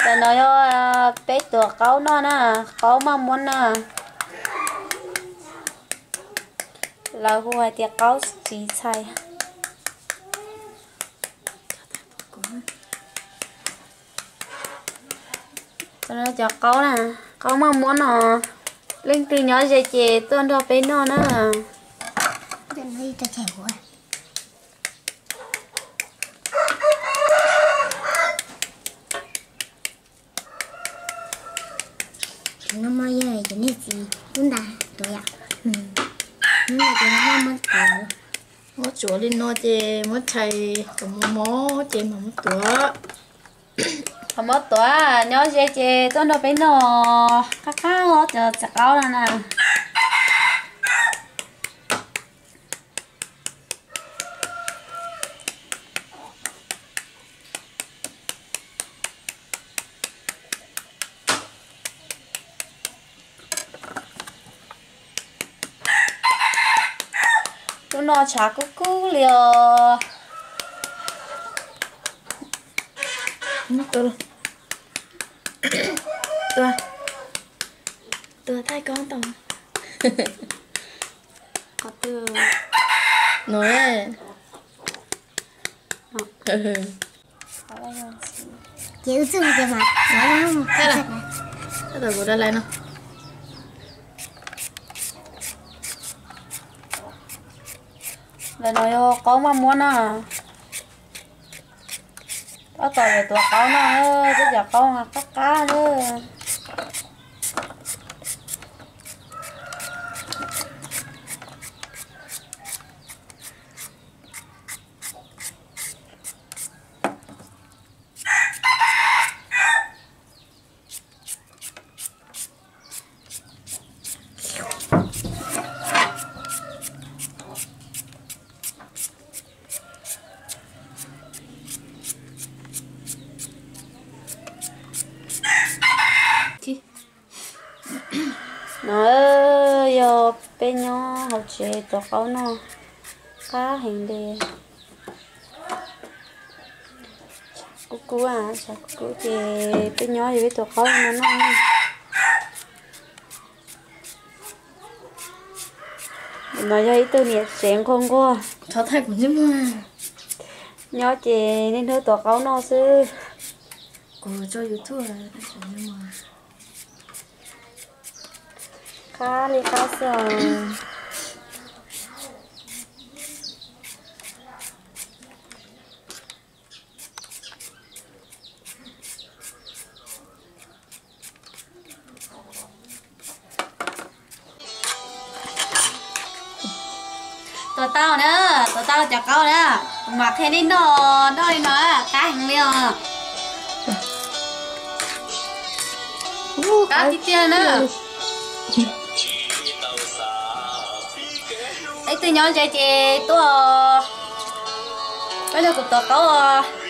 Ntawm no yog peb tuav qaub noj na, qaub maj muab na. Lawv hu hais tias qaub txiv txhais. Cov qaub na, qaub maj muab no, leej twg nyob ze ces tuaj nrog peb noj na. Cov no mas yog cov niag txiv tub ntas tuav yom. Hnub no ces muab tuav, muab tsuav li no ces muab tshais kom mos mos ces mam muab tuav. Qhov muab tuav nyob ze ces tuaj nrog peb noj qab qab cov txiv qaub no na. Hnub no tshav kub kub li os. Tua, tua thaij koob tau. Qhov twg? No. Ces wb txuj ces mas, kuv da lais no. Lawm no yog qaub maj muab na. Tab tom yuav tuav qaub no, tej cov qaub qab qab na. No yog peb nyob hauv tsev tuav qaub noj, qab heev li. Tshav kub kub, tshav kub kub ces peb nyob yog peb tuav qaub no noj. No yog ib tug niam tsev nquag nquag. Nyob ces niaj hnub tuav qaub noj xwb. Qab li qab xwb os. Tuav tau na, tuav tau cov qaub na, kuv mam qhia nej noj, noj li no qab heev li os. Qab tiag tiag na. Leej twg nyob ze ces tuaj, koj nrog kuv tuav qaub os.